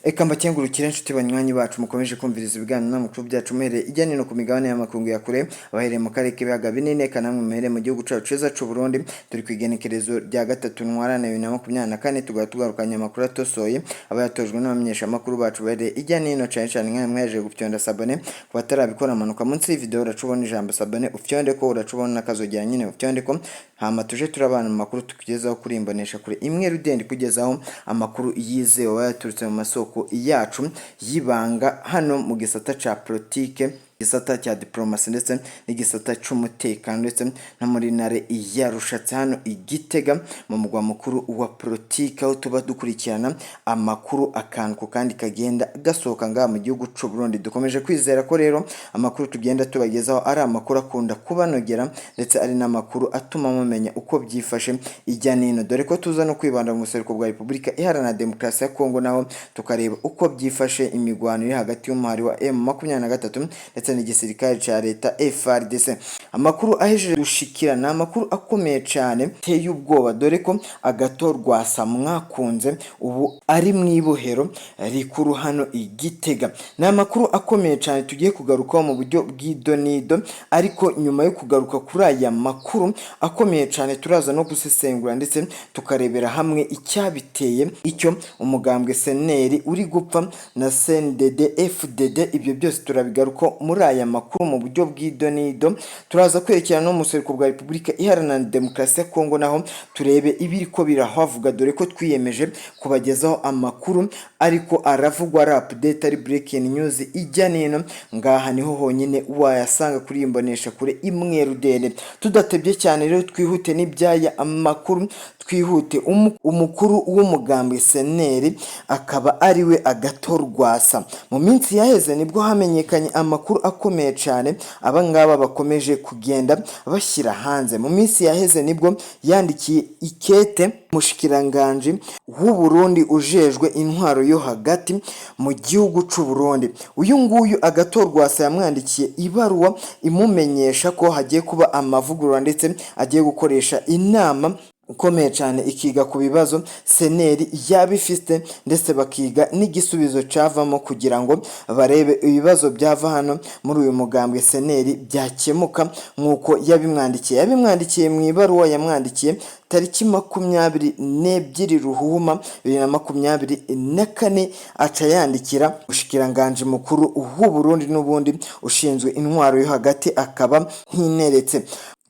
Eka mbakengurukire, inshuti banywanyi bacu mukomeje kumviriza ibiganiro n'amakuru byacu, muhereye ijya nino ku migabane y'amakungu ya kure, abahereye mu karere k'ibiyaga binini, eka namwe muhereye mu gihugu cacu ciza c'u Burundi. Turi ku igenekerezo rya 3 Ntwarante 2024, tukaba tugarukanye amakuru atosoye aba yatojwe n'abamenyeshamakuru bacu bahereye ijya nino, cane cane nka mwaje gufyonda s'abonner. Ku batarabikora, manuka munsi y'ivideo, uraca ubona ijambo s'abonner, ufyonde ko, uraca ubona n'akazogera nyine, ufyonde ko, hama tuje turabana mu makuru tukugezaho kuri imbonesha kure imwe rudende, kugezaho amakuru yizewe aba yaturutse mu masoko yacu y'ibanga hano mu gisata ca politike, gisata cya diplomasi, ndetse n'igisata c'umutekano, ndetse no muri ntare ya Rushatse hano i Gitega mu mugwa mukuru wa politike, aho tuba dukurikirana amakuru akantu ku kandi kagenda gasohoka ngaha mu gihugu c'u Burundi. Dukomeje kwizera ko rero amakuru tugenda tubagezaho ari amakuru akunda kubanogera, ndetse ari n'amakuru atuma mumenya uko byifashe ijya nino, dore ko tuza no kwibanda mu buseruko bwa Repubulika Iharanira Demokarasi ya Kongo, naho tukareba uko byifashe, imigwano iri hagati y'umuhari wa M23 ndetse n'igisirikare ca leta FARDC. Amakuru ahejeje gushikira ni amakuru akomeye cane teye ubwoba, dore ko Agathon Rwasa mwakunze ubu ari mu ibohero rikuru hano i Gitega. Ni amakuru akomeye cane tugiye kugarukaho mu buryo bw'idonido, ariko nyuma yo kugaruka kuri aya makuru akomeye cane, turaza no gusesengura ndetse tukarebera hamwe icyabiteye, icyo umugambwe CNL uri gupfa na CNDD FDD. Ibyo byose turabigaruka muri aya makuru mu buryo bw'idonido. Turaza kwerekana no mu buseruko bwa Repubulika Iharanira Demokarasi ya Kongo, naho turebe ibiriko birahavuga, dore ko twiyemeje kubagezaho amakuru ariko aravugwa, ari update, ari breaking news ijya nino. Ngaha niho honyine wayasanga kuri iyi mbonesha kure imwe rudende. Tudatebye cyane rero, twihute n'ibyaya amakuru, twihute. Umukuru w'umugambwe CNL akaba ariwe Agathon Rwasa, mu minsi yaheze nibwo hamenyekanye amakuru akomeye cyane aba ngaba bakomeje kugenda bashyira hanze. Mu minsi yaheze nibwo yandikiye ikete umushikiranganji w'u Burundi ujejwe intwaro yo hagati mu gihugu c'u Burundi. Uyu nguyu Agathon Rwasa yamwandikiye ibaruwa imumenyesha ko hagiye kuba amavugurura, ndetse agiye gukoresha inama ikomeye cyane ikiga ku bibazo CNL yaba ifite, ndetse bakiga n'igisubizo cavamo kugira ngo barebe ibibazo byava hano muri uyu mugambwe CNL byakemuka. Nk'uko yabimwandikiye mu ibaruwa yamwandikiye tariki 22 Ruhuhuma 2024, aca yandikira umushikiranganji mukuru w'u Burundi n'ubundi ushinzwe intwaro yo hagati, akaba ntineretse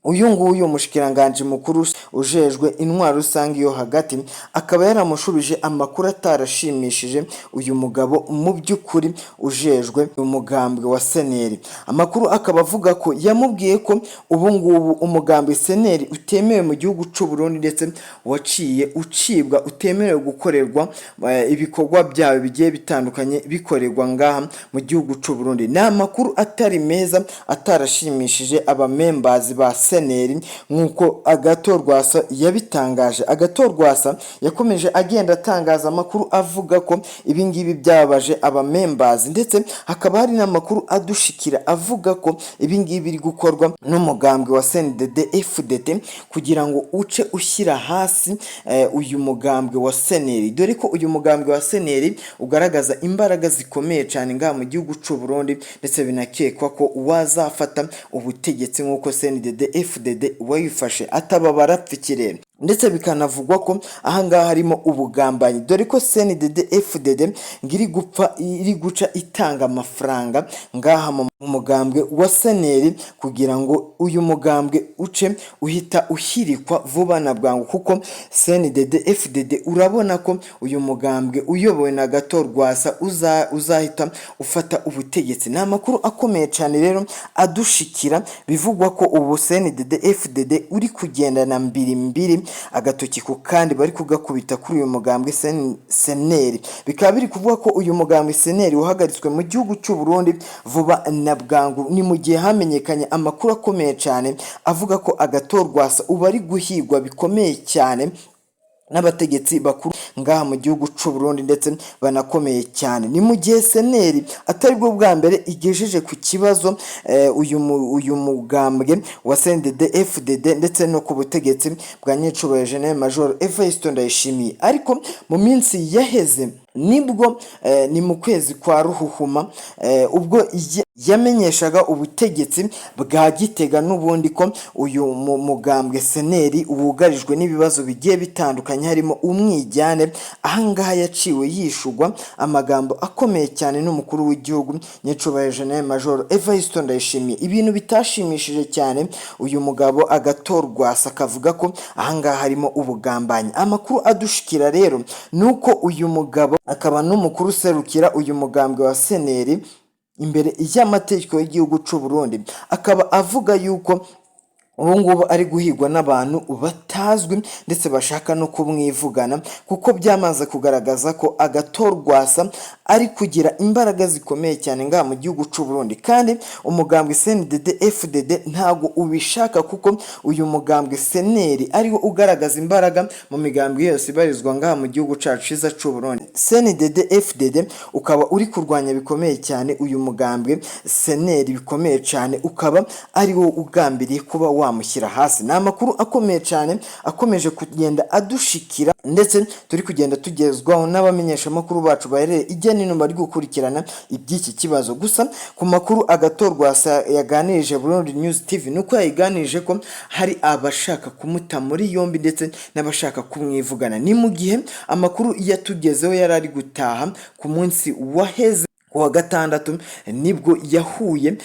uyu nguyu umushikiranganji mukuru ujejwe intwaro rusange yo hagati, akaba yaramushubije amakuru atarashimishije uyu mugabo mu by'ukuri ujejwe umugambwe wa CNL. Amakuru akaba avuga ko yamubwiye ko ubu ngubu umugambwe CNL utemewe mu gihugu c'u Burundi, ndetse waciye ucibwa, utemerewe gukorerwa ibikorwa byawe bigiye bitandukanye bikorerwa ngaha mu gihugu c'u Burundi. Ni amakuru atari meza, atarashimishije abamembazi ba CNL, nk'uko Agathon Rwasa yabitangaje. Agathon Rwasa yakomeje agenda atangaza amakuru avuga ko ibi ngibi byababaje abamembazi, ndetse hakaba hari n'amakuru adushikira avuga ko ibi ngibi biri gukorwa n'umugambwe wa CNDD FDD kugira ngo uce ushyira hasi uyu mugambwe wa CNL, dore ko uyu mugambwe wa CNL ugaragaza imbaraga zikomeye cyane ngaha mu gihugu c'u Burundi, ndetse binakekwa ko wazafata ubutegetsi nk'uko CNDD FDD wayifashe ataba barapfa ikirere. Ndetse bikanavugwa ko ahangaha harimo ubugambanyi, dore ko CNDD FDD ngo iri gupfa, iri guca itanga amafaranga ngaha mu mugambwe wa CNL kugira ngo uyu mugambwe uce uhita uhirikwa vuba na bwangu, kuko CNDD FDD urabona ko uyu mugambwe uyobowe na Agathon Rwasa uzahita ufata ubutegetsi. Ni amakuru akomeye cyane rero adushikira, bivugwa ko ubu CNDD FDD uri kugendana mbiri mbiri, agatoki ku kandi bari kugakubita kuri uyu mugambwe CNL. Bikaba biri kuvuga ko uyu mugambwe CNL wahagaritswe mu gihugu cy'u Burundi vuba na bwangu. Ni mu gihe hamenyekanye amakuru akomeye cyane avuga ko Agathon Rwasa ubu ari guhigwa bikomeye cyane n'abategetsi bakuru ngaha mu gihugu c'u Burundi, ndetse banakomeye cyane. Ni mu gihe CNL atari bwo bwa mbere igejeje ku kibazo uyu mugambwe wa CNDD FDD, ndetse no ku butegetsi bwa nyicubahiro General Major Evariste Ndayishimiye. Ariko mu minsi yaheze Nibwo ni mu kwezi kwa Ruhuhuma, ubwo yamenyeshaga ubutegetsi bwa Gitega n'ubundi ko uyu mugambwe CNL wugarijwe n'ibibazo bigiye bitandukanye, harimo umwijyane. Ahangaha yaciwe yishugwa amagambo akomeye cyane n'umukuru w'igihugu, nyacubahiro General Major Evariste Ndayishimiye, ibintu bitashimishije cyane uyu mugabo Agathon Rwasa, akavuga ko ahangaha harimo ubugambanyi. Amakuru adushikira rero ni uko uyu mugabo, akaba n'umukuru userukira uyu mugambwe wa CNL imbere y'amategeko y'igihugu c'u Burundi, akaba avuga yuko ubu ngubu ari guhigwa n'abantu batazwi, ndetse bashaka no kumwivugana, kuko byamaze kugaragaza ko Agathon Rwasa ari kugira imbaraga zikomeye cyane ngaha mu gihugu c'u Burundi, kandi umugambwe CNDD FDD ntago ubishaka, kuko uyu mugambwe CNL ariwo ugaragaza imbaraga mu migambwe yose ibarizwa ngaha mu gihugu cacu ciza c'u Burundi. CNDD FDD ukaba uri kurwanya bikomeye cyane uyu mugambwe CNL bikomeye cyane, ukaba ari wo ugambiriye kuba wamushyira hasi. Ni amakuru akomeye cyane akomeje kugenda adushikira, ndetse turi kugenda tugezwaho n'abamenyeshamakuru bacu baherereye ijya n'ino, bari gukurikirana iby'iki kibazo. Gusa ku makuru Agathon Rwasa yaganirije Burundi News TV, nuko yayiganirije ko hari abashaka kumuta muri yombi ndetse n'abashaka kumwivugana. Ni mu gihe amakuru yatugezeho yari ari gutaha ku munsi waheze, ku wa gatandatu, nibwo yahuye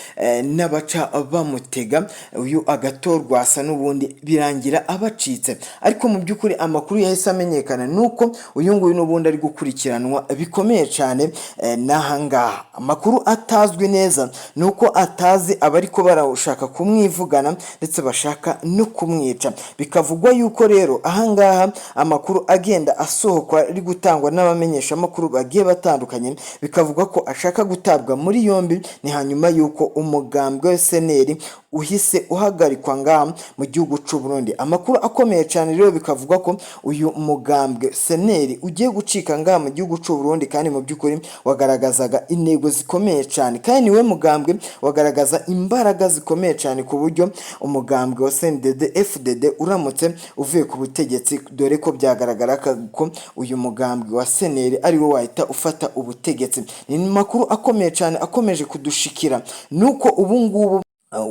n'abaca bamutega uyu Agathon Rwasa, n'ubundi birangira abacitse. Ariko mu by'ukuri amakuru yahise amenyekana nuko uyu nguyu n'ubundi ari gukurikiranwa bikomeye cyane n'ahangaha. Amakuru atazwi neza ni uko atazi abariko barashaka kumwivugana ndetse bashaka no kumwica. Bikavugwa yuko rero ahangaha amakuru agenda asohokwa, ari gutangwa n'abamenyeshamakuru bagiye batandukanye, bikavugwa ko ashaka gutabwa muri yombi. Ni hanyuma y'uko umugambwe wa CNL uhise uhagarikwa ngaha mu gihugu c'u Burundi. Amakuru akomeye cyane rero, bikavugwa ko uyu mugambwe CNL ugiye gucika ngaha mu gihugu c'u Burundi, kandi mu by'ukuri wagaragazaga intego zikomeye cyane, kandi niwe mugambwe wagaragaza imbaraga zikomeye cyane, ku buryo umugambwe wa CNDD FDD uramutse uvuye ku butegetsi, dore ko byagaragara ko uyu mugambwe wa CNL ari wo wahita ufata ubutegetsi. Ni amakuru akomeye cyane akomeje kudushikira, nuko ubu ngubu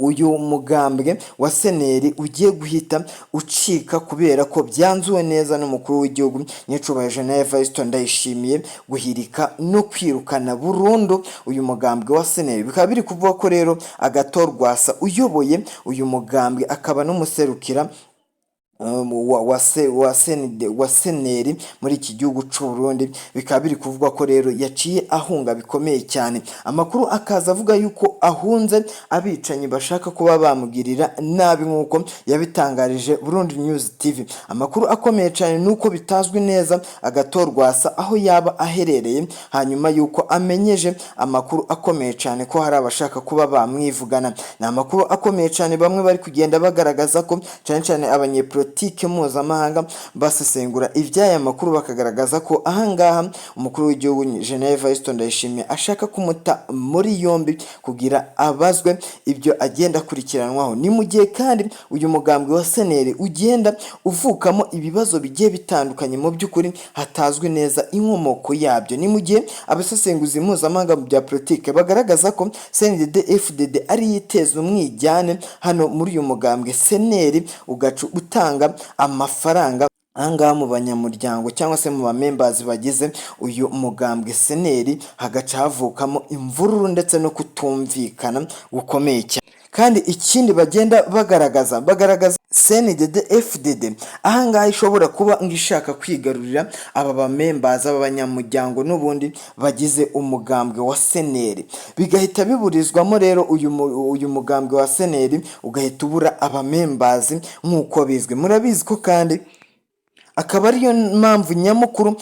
uyu mugambwe wa CNL ugiye guhita ucika, kubera ko byanzuwe neza n'umukuru w'igihugu, nyacubahiro General Evariste Ndayishimiye, guhirika no kwirukana burundu uyu mugambwe wa CNL. Bikaba biri kuvuga ko rero Agathon Rwasa uyoboye uyu mugambwe, akaba n'umuserukira wa CNL muri iki gihugu c'u Burundi, bikaba biri kuvugwa ko rero yaciye ahunga bikomeye cyane. Amakuru akaza avuga yuko ahunze abicanyi bashaka kuba bamugirira nabi, nk'uko yabitangarije Burundi News TV. Amakuru akomeye cyane nuko bitazwi neza Agathon Rwasa aho yaba aherereye, hanyuma yuko amenyeje amakuru akomeye cyane ko hari abashaka kuba bamwivugana. Ni amakuru akomeye cyane, bamwe bari kugenda bagaragaza ko cyane cyane abanyepolitike mpuzamahanga basesengura iby'aya makuru, bakagaragaza ko ahangaha umukuru w'igihugu, General Evariste Ndayishimiye, ashaka kumuta muri yombi kugira abazwe ibyo agenda akurikiranwaho. Ni mu gihe kandi uyu mugambwe wa CNL ugenda uvukamo ibibazo bigiye bitandukanye, mu by'ukuri hatazwi neza inkomoko yabyo. Ni mu gihe abasesenguzi mpuzamahanga mu bya politike bagaragaza ko CNDD FDD ari iteza umwijyane hano muri uyu mugambwe CNL, ugaca utanga amafaranga ahangaha mu banyamuryango cyangwa se mu bamembazi bagize uyu mugambwe CNL, hagaca havukamo imvururu ndetse no kutumvikana gukomeye cyane. Kandi ikindi bagenda bagaragaza, CNDD FDD ahangaha ishobora kuba ngo ishaka kwigarurira aba bamembazi, aba banyamuryango n'ubundi bagize umugambwe wa CNL, bigahita biburizwamo rero uyu mugambwe wa CNL ugahita ubura abamembazi nk'uko bizwi. Murabizi ko kandi akaba ariyo mpamvu nyamukuru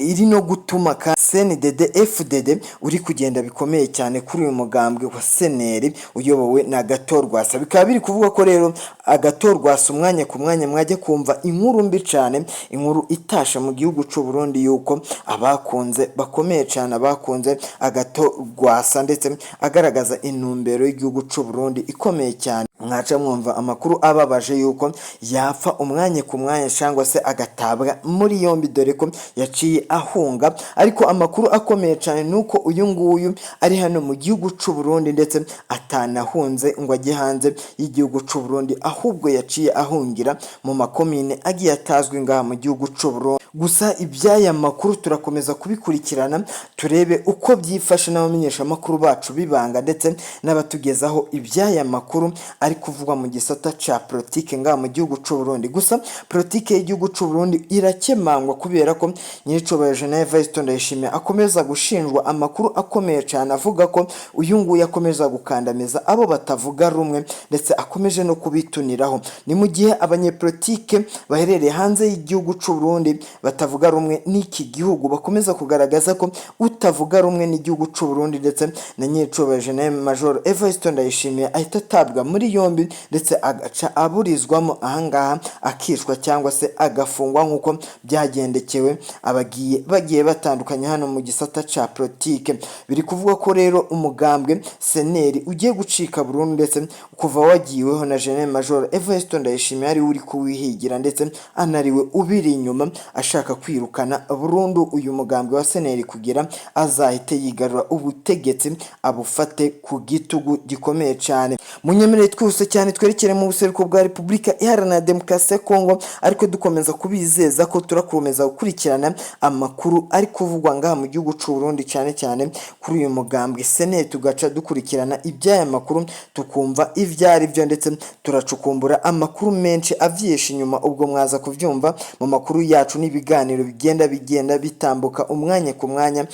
iri no gutuma ka CNDD FDD uri kugenda bikomeye cyane kuri uyu mugambwe wa CNL uyobowe na Agathon Rwasa. Bikaba biri kuvuga ko rero Agathon Rwasa, umwanya ku mwanya mwajya kumva inkuru mbi cyane, inkuru itasha mu gihugu c'u Burundi, yuko abakunze bakomeye cyane, abakunze Agathon Rwasa, ndetse agaragaza intumbero y'igihugu c'u Burundi ikomeye cyane. Mwaca mwumva amakuru ababaje yuko yapfa umwanya ku mwanya cyangwa se agatabwa muri yombi, dore ko yaciye ahunga. Ariko amakuru akomeye cyane ni uko uyu nguyu ari hano mu gihugu cy'u Burundi, ndetse atanahunze ngo ajye hanze y'igihugu cy'u Burundi, ahubwo yaciye ahungira mu makomine agiye atazwi ngaha mu gihugu cy'u Burundi. Gusa iby'aya makuru turakomeza kubikurikirana, turebe uko byifashe n'abamenyeshamakuru bacu bibanga ndetse n'abatugezaho iby'aya makuru ari kuvugwa mu gisata ca politike ngaha mu gihugu c'u Burundi. Gusa politike y'igihugu c'u Burundi irakemangwa kubera ko nyiricubahiro General Evariste Ndayishimiye akomeza gushinjwa amakuru akomeye cyane avuga ko uyu nguyu akomeza gukandamiza abo batavuga rumwe, ndetse akomeje no kubituniraho. Ni mu gihe abanyepolitike baherereye hanze y'igihugu c'u Burundi batavuga rumwe n'iki gihugu bakomeza kugaragaza ko utavuga rumwe n'igihugu c'u Burundi ndetse na nyiricubahiro General Major Evariste Ndayishimiye ahita atabwa muri yombi, ndetse agaca aburizwamo ahangaha, akicwa cyangwa se agafungwa, nk'uko byagendekewe abagiye bagiye batandukanye hano mu gisata ca politike. Biri kuvuga ko rero umugambwe CNL ugiye gucika burundu, ndetse kuva wagiweho na General Major Evariste Ndayishimiye ari we uri kuwihigira, ndetse anariwe ubiri inyuma ashaka kwirukana burundu uyu mugambwe wa CNL kugira azahite yigarura ubutegetsi, abufate ku gitugu gikomeye cyane. Munyemerere twihuse cyane twerekere mu buseruko bwa Repubulika Iharanira Demokarasi ya Kongo, ariko dukomeza kubizeza ko turakomeza gukurikirana amakuru ari kuvugwa ngaha mu gihugu c'u Burundi, cyane cyane kuri uyu mugambwe CNL, tugaca dukurikirana iby'aya makuru, tukumva ibyo ari byo, ndetse turacukumbura amakuru menshi avyishe inyuma. Ubwo mwaza kuvyumva mu makuru yacu n'ibiganiro bigenda bitambuka umwanya ku mwanya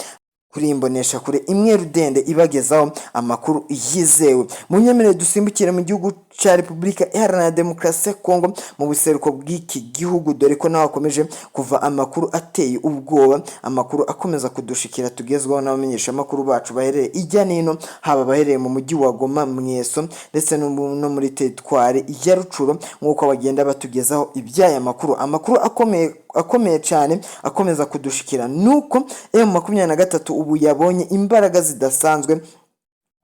kuri iyi mboneshakure imwe rudende ibagezaho amakuru yizewe. Munyemerere dusimbukire mu gihugu cya Repubulika Iharanira Demokarasi ya Kongo, mu buseruko bw'iki gihugu, dore ko nawe hakomeje kuva amakuru ateye ubwoba, amakuru akomeza kudushikira tugezwaho n'abamenyeshamakuru bacu baherereye ijya n'ino, haba abaherereye mu mujyi wa Goma, Mweso, ndetse no muri teritwari ya Rutshuru, nk'uko bagenda batugezaho iby'aya makuru. Amakuru akomeye akomeye cyane akomeza kudushikira nuko M23 ubu yabonye imbaraga zidasanzwe,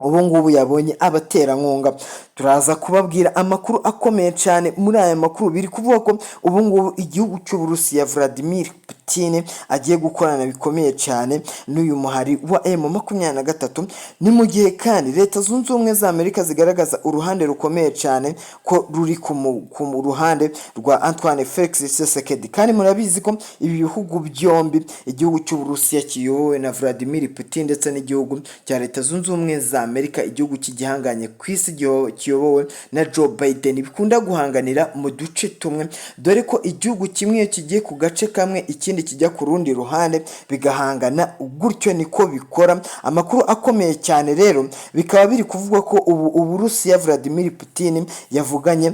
ubu ngubu yabonye abaterankunga. Turaza kubabwira amakuru akomeye cyane muri aya makuru. Biri kuvuga ko ubu ngubu igihugu cy'Uburusiya, Vladimir Putin, agiye gukorana bikomeye cyane n'uyu muhari wa M23. Ni mu gihe kandi Leta Zunze Ubumwe za Amerika zigaragaza uruhande rukomeye cyane ko ruri ku ruhande rwa Antoine Felix Tshisekedi. Kandi murabizi ko ibi bihugu byombi, igihugu cy'Uburusiya kiyobowe na Vladimir Putin ndetse n'igihugu cya Leta Zunze Ubumwe za Amerika, igihugu cy'igihanganye ku isi kiyobowe na Joe Biden, bikunda guhanganira mu duce tumwe, dore ko igihugu kimwe iyo kigiye ku gace kamwe, ikindi kijya ku rundi ruhande, bigahangana gutyo, niko bikora. Amakuru akomeye cyane rero bikaba biri kuvugwa ko ubu Uburusiya, Vladimir Putin, yavuganye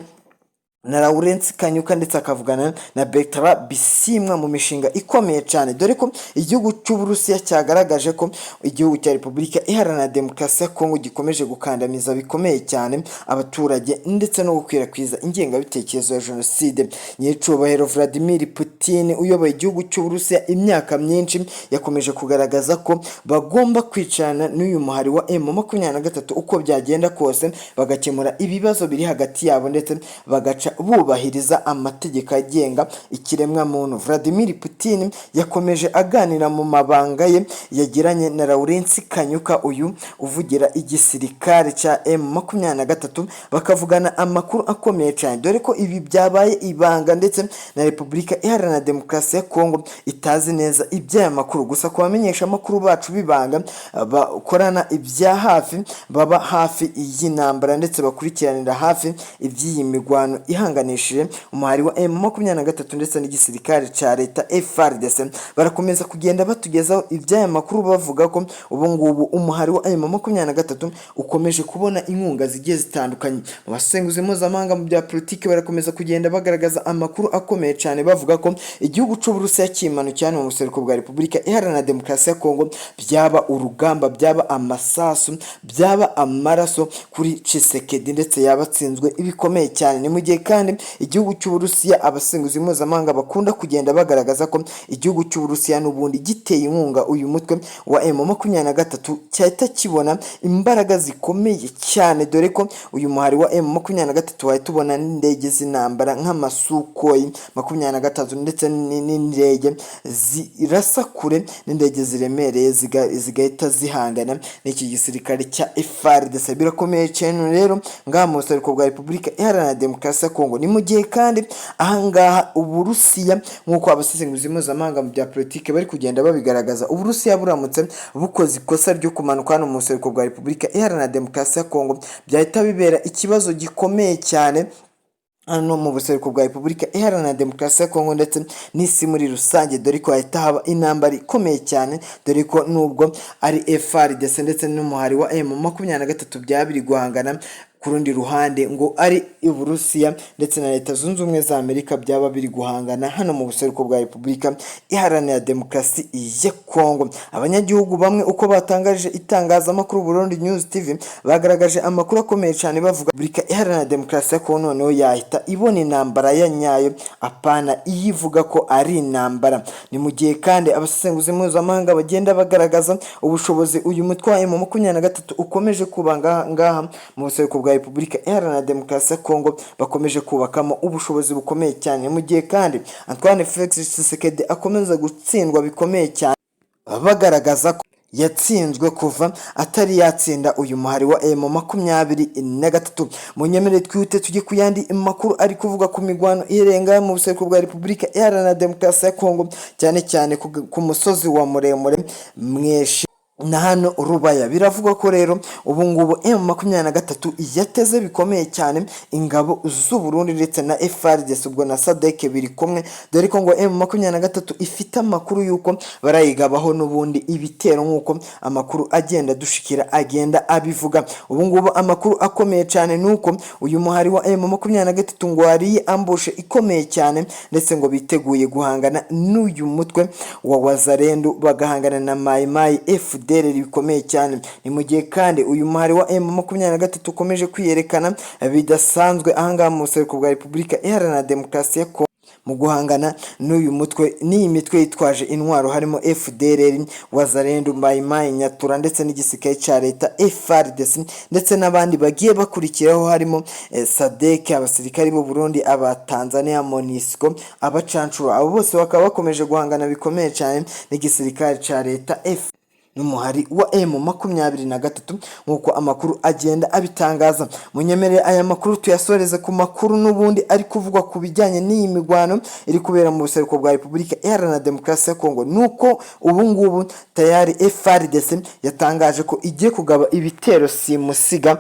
na Lawrence Kanyuka ndetse akavugana na Bertrand Bisimwa mu mishinga ikomeye cyane, dore ko igihugu cy'Uburusiya cyagaragaje ko igihugu cya Repubulika Iharanira Demokarasi ya Kongo gikomeje gukandamiza bikomeye cyane abaturage ndetse no gukwirakwiza ingengabitekerezo ya jenoside. Nyiricubahiro Vladimir Putin uyoboye igihugu cy'Uburusiya imyaka myinshi yakomeje kugaragaza ko bagomba kwicarana n'uyu muhari wa M23 uko byagenda kose, bagakemura ibibazo biri hagati yabo, ndetse bagaca bubahiriza amategeko agenga ikiremwamuntu. Vladimir Putin yakomeje aganira mu mabanga ye yagiranye na Lawrence Kanyuka, uyu uvugira igisirikare cya M23, bakavugana amakuru akomeye cyane, dore ko ibi byabaye ibanga ndetse na Repubulika Iharanira Demokarasi ya Kongo itazi neza iby'aya makuru. Gusa ku bamenyesha amakuru bacu b'ibanga bakorana ibya hafi, baba hafi y'intambara ndetse bakurikiranira hafi iby'iyi mirwano ihanganishije umuhari wa M23 ndetse n'igisirikare cya leta FARDC, barakomeza kugenda batugezaho iby'aya makuru, bavuga ko ubu ngubu umuhari wa M23 ukomeje kubona inkunga zigiye zitandukanye. Mu basenguzi mpuzamahanga mu bya politiki barakomeza kugenda bagaragaza amakuru akomeye cyane, bavuga ko igihugu cy'Uburusiya kimanukiye hano mu buseruko bwa Repubulika Iharanira Demokarasi ya Kongo, byaba urugamba, byaba amasasu, byaba amaraso kuri Tshisekedi, ndetse yaba atsinzwe ibikomeye cyane. Ni mu gihe kandi kandi igihugu cy'Uburusiya, abasenguzi mpuzamahanga bakunda kugenda bagaragaza ko igihugu cy'Uburusiya n'ubundi giteye inkunga uyu mutwe wa M23 cyahita kibona imbaraga zikomeye cyane, dore ko uyu muhari wa M23 wahita ubona n'indege z'intambara nk'amaSukhoi 23 ndetse n'indege zirasa kure n'indege ziremereye zigahita zihangana n'iki gisirikare cya FARDC. Birakomeye cyane rero ngaha mu buseruko bwa Repubulika Iharanira Demokarasi ya Kongo. Ni mu gihe kandi ahangaha Uburusiya, nk'uko abasesenguzi mpuzamahanga mu bya politiki bari kugenda babigaragaza, Uburusiya buramutse bukoze ikosa ryo kumanuka hano mu buseruko bwa Repubulika Iharanira Demokarasi ya Kongo, byahita bibera ikibazo gikomeye cyane hano mu buseruko bwa Repubulika Iharanira Demokarasi ya Kongo ndetse n'isi muri rusange, dore ko hahita haba intambara ikomeye cyane, dore ko nubwo ari FARDC ndetse n'umuhari wa M23 byaba biri guhangana, ku rundi ruhande ngo ari Uburusiya ndetse na Leta Zunze Ubumwe za Amerika byaba biri guhangana hano mu buseruko bwa Repubulika Iharanira Demokarasi ya Kongo. Abanyagihugu bamwe uko batangaje itangazamakuru Burundi News TV, bagaragaje amakuru akomeye cyane bavuga Repubulika Iharanira Demokarasi ya Kongo noneho yahita ibona intambara ya nyayo, apana iyo ivuga ko ari intambara. Ni mu gihe kandi abasesenguzi mpuzamahanga bagenda bagaragaza ubushobozi uyu mutwe wa M23 ukomeje kuba ngaha mu buseruko bwa Repubulika Iharanira Demokarasi ya Kongo, bakomeje kubakamo ubushobozi bukomeye cyane, mu gihe kandi Antoine Felix Tshisekedi akomeza gutsindwa bikomeye cyane, bagaragaza ko yatsinzwe kuva atari yatsinda uyu muhari wa M23. Munyemerere twihute tujye ku yandi makuru ari kuvuga ku migwano irenga mu buseruko bwa Repubulika Iharanira Demokarasi ya Kongo, cyane cyane ku musozi wa muremure Mweshi na hano Rubaya. Biravugwa ko rero ubu ngubu M23 yateze bikomeye cyane ingabo z'u Burundi ndetse na FARDC, ubwo na SADC biri kumwe, dore ko ngo M23 ifite amakuru y'uko barayigabaho n'ubundi ibitero, nk'uko amakuru agenda dushikira agenda abivuga. Ubu ngubu amakuru akomeye cyane ni uko uyu muhari wa M23 ngo wariye ambush ikomeye cyane, ndetse ngo biteguye guhangana n'uyu mutwe wa Wazalendo, bagahangana na Mai Mai, FDLR bikomeye cyane. Ni mu gihe kandi uyu muhari wa M23 ukomeje kwiyerekana bidasanzwe ahangaha mu buseruko bwa Repubulika Iharanira Demokarasi ya Kongo mu guhangana n'uyu mutwe n'iyi mitwe yitwaje intwaro, harimo FDLR, Wazalendo, Mai Mai, Nyatura ndetse n'igisirikare cya leta FARDC, ndetse n'abandi bagiye bakurikiraho harimo SADC, abasirikari b'u Burundi, aba Tanzania, MONUSCO, abacancuro. Abo bose bakaba bakomeje guhangana bikomeye cyane n'igisirikare cya leta F n'umuhari wa M23, nk'uko amakuru agenda abitangaza. Munyemerere aya makuru tuyasoreze ku makuru n'ubundi ari kuvugwa ku bijyanye n'iyi migwano iri kubera mu buseruko bwa Repubulika Iharanira Demokarasi ya Kongo, nuko ubu ngubu tayari FARDC yatangaje ko igiye kugaba ibitero simusiga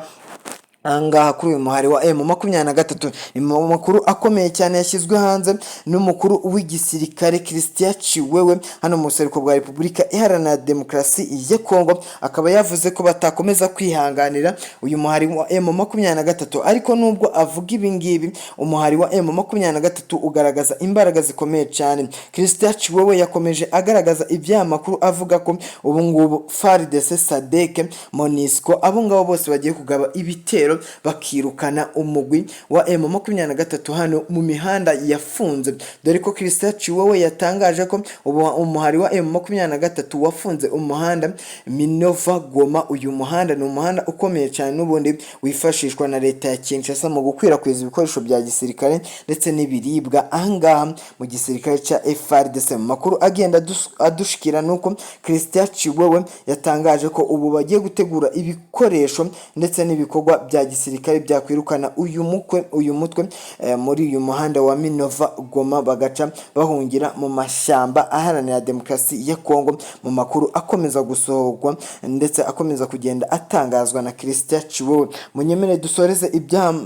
ahangaha kuri uyu muhari wa M23. Ni mu makuru akomeye cyane yashyizwe hanze n'umukuru w'igisirikare Christian Tshiwewe hano mu buseruko bwa Repubulika Iharanira Demokarasi ya Kongo, akaba yavuze ko batakomeza kwihanganira uyu muhari wa M23. Ariko nubwo avuga ibi ngibi, umuhari wa M23 ugaragaza imbaraga zikomeye cyane. Christian Tshiwewe yakomeje agaragaza iby'aya makuru, avuga ko ubu ngubu FARDC, SADC, MONUSCO, abo ngabo bose bagiye kugaba ibitero bakirukana umugwi wa M23 hano mu mihanda yafunze, dore ko Christian Tshiwewe yatangaje ko ubu umuhari wa M23 wafunze umuhanda Minova Goma. Uyu muhanda ni umuhanda ukomeye cyane n'ubundi wifashishwa na leta ya Kinshasa mu gukwirakwiza ibikoresho bya gisirikare ndetse n'ibiribwa ahangaha mu gisirikare cya FARDC. Mu makuru agenda adushikira nuko Christian Tshiwewe yatangaje ko ubu bagiye gutegura ibikoresho ndetse n'ibikorwa bya gisirikare byakwirukana uyu mutwe muri uyu muhanda wa Minova Goma, bagaca bahungira mu mashyamba aharanira demokarasi ya Kongo, mu makuru akomeza gusohorwa ndetse akomeza kugenda atangazwa na Christian Tshiwewe. Munyemere dusoreze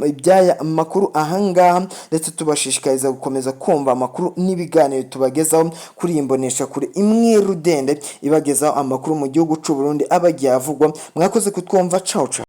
ibyaya makuru ahangaha, ndetse tubashishikariza gukomeza kumva amakuru n'ibiganiro tubagezaho kuri iyi mbonesha kure imwe rudende ibagezaho amakuru mu gihugu cy'u Burundi aba agiye avugwa. Mwakoze kutwumva, ciao ciao.